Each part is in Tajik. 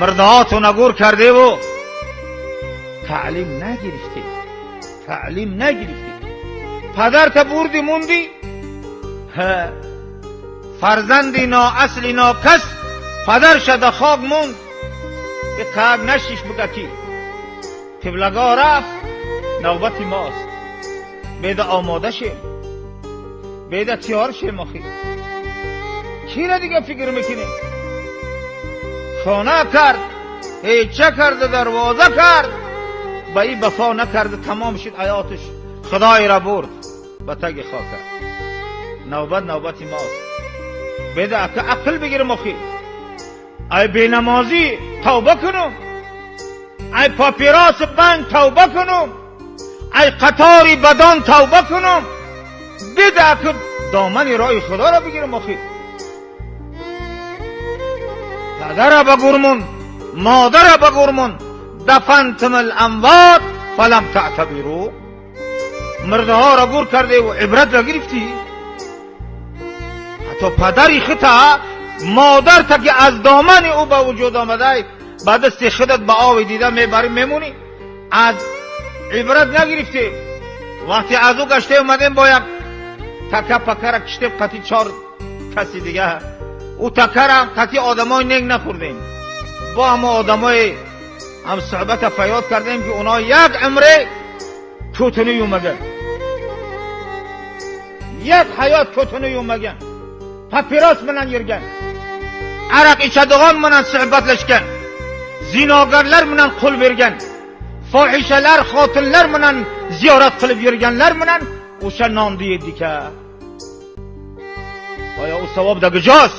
Мурдаҳотона гур кардеву таълим нагирифтӣ, таълим нагирифтӣ. Падарта бурди, мунди, фарзанди ноасли нокас падарша да хок монд, иқак нашиш буга ки қиблагоҳ рафт, навбати мост. Беда омода шем, беда тиёр шем. Охи, кира дига фикр мекунем? Хона кард, ҳеча карда, дарвоза кард, ба и вафо накарда, тамом шуд ҳаётиш, худоира бурд ба таги хока. Навбат навбати мост. Беда ака ақл бигирем. Охи, ай бенамозӣ тавба кунум, ай папироси банг тавба кунум, ай қатори бадон тавба кунум. Беда ака домани роҳи худоро бигирем. Охи, падара ба гурмун, модара ба гурмун. Дафантум аламвот фалам таътабиру. Мурдаҳоро гур кардеву ибрат нагирифтӣ. Ҳатто падари хита, модарта, ки аз домани ӯ ба вуҷуд омадай, ба дасти худат ба ови дида мебарӣ, мемонӣ, аз ибрат нагирифтем. Вақте аз ӯ гаште омадем, бо як така пакара киштем қати чор каси дига. Ӯ такара қати одамои нек нахӯрдем, бо ҳамо одамои ҳамсуҳбата фаёд кардем, ки оно як умре кӯтуни юмаган, як ҳаёт кӯтуни юмаган, папирос bilan yurgan, aroq ichadigan bilan suhbatlashgan, zinogarlar bilan qo'l bergan, fohishalar, xotinlar bilan ziyorat qilib yurganlar bilan o'sha nonni yedik. Оё ӯ савоб дар куҷост?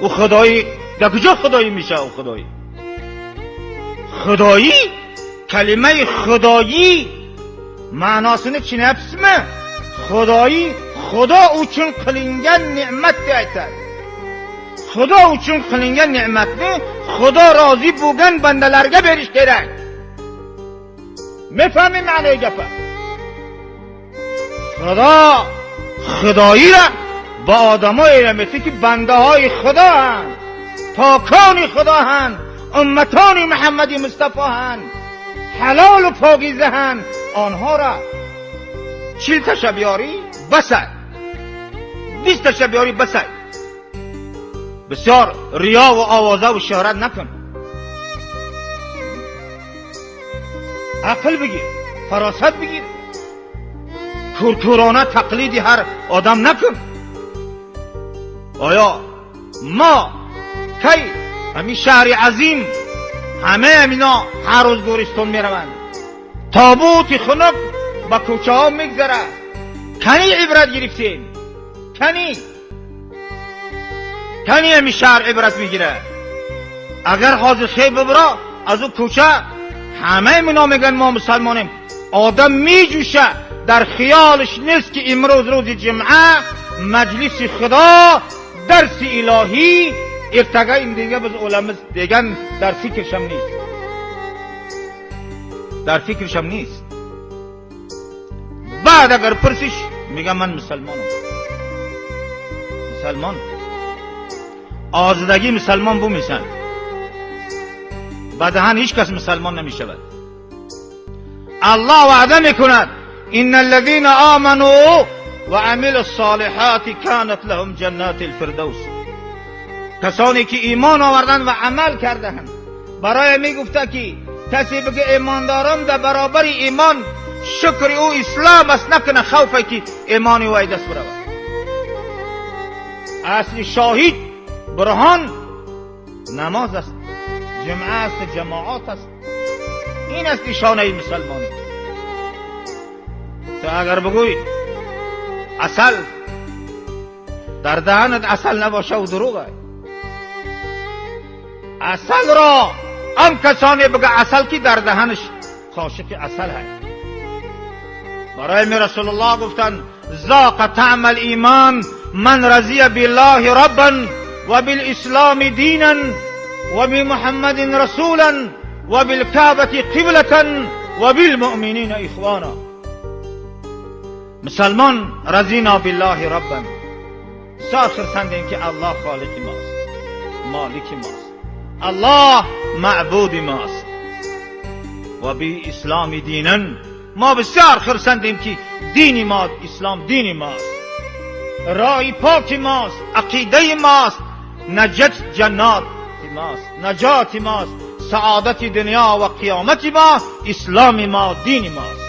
Ӯ худоӣ дар куҷо худоӣ меша? Ӯ худоӣ, худоӣ, калимаи худоӣ ma'nosini tushunyapsizmi? Xudoyi xudo uchun qilingan ne'mat deb aytadi. Xudo uchun qilingan ne'matni xudo rozi bo'lgan bandalarga berish kerak. Mefahmi ma'noyi gapa? Xudo xudoyira ба одамое метӣ, ки бандаҳои худоанд, покони худоҳанд, умматони Муҳаммади Мустафоҳанд, ҳалолу покизаҳанд. Онҳоро 40 таша биёрӣ басай, 20 таша биёрӣ басай. Бисёр риёву овозаву шӯҳрат накун. Ақл бигир, фаросат бигир, кӯркӯрона тақлиди ҳар одам накун. Оё мо кай ҳамин шаҳри азим, ҳамаи ҳамино ҳар рӯз гӯристон мераванд, тобути хунук ба кӯчаҳо мегзарад. Кани ибрат гирифтем? Кани, кани ҳамин шаҳр ибрат мегирад? Агар ҳозир хел бибро аз ӯ кӯча, ҳамаи мино мегӯянд мо мусалмонем. Одам меҷӯша, дар хиёлиш нест, ки имрӯз рӯзи ҷумъа, маҷлиси худо, дарси илоҳӣ, эртага ин дига biz o'lamiz degan дар фикршам нест, дар фикршам нест. Баъд агар пурсиш, мегам: «Ман мусалмонам». Мусалмон озидагӣ мусалмон бумешан, ба даҳан ҳеҷ кас мусалмон намешавад. Аллоҳ ваъда мекунад: إن الذين آمنوا وعملوا الصالحات كانت لهم جنات الفردوس. کسانی که ایمان آوردند و عمل کردند. برای می گفته که کسی بگه ایماندارم، در برابر ایمان شکر او اسلام است، نکنه خوفه که ایمان او دست برود. اصل شاهد برهان نماز است، جمعه است، جماعات است. این است نشانه مسلمانی. تو اگر بگوی عسل در دهنت عسل نباشه و دروغ است. عسل را آن کسانی بگه عسل که در دهنش قاشق عسل هست. برای می رسول الله گفتند: ذاق طعم الایمان من رضی بالله ربا و بالاسلام دینا و بمحمد رسولا و بالکعبة قبلة و بالمؤمنین اخوانا. مسلمان رضینا بالله ربا، بسیار خرسندیم که الله خالق ماست، مالک ماست. Аллоҳ маъбуди мост ва بالإسلام دينا. Мо бисёр хурсандем, ки дини мо ислом дини мост, роҳи поки мост, ақидаи мост, наҷот ҷанноти мост, наҷоти мост, саодати дунё ва қиёмати мо, исломи мо, дини мост.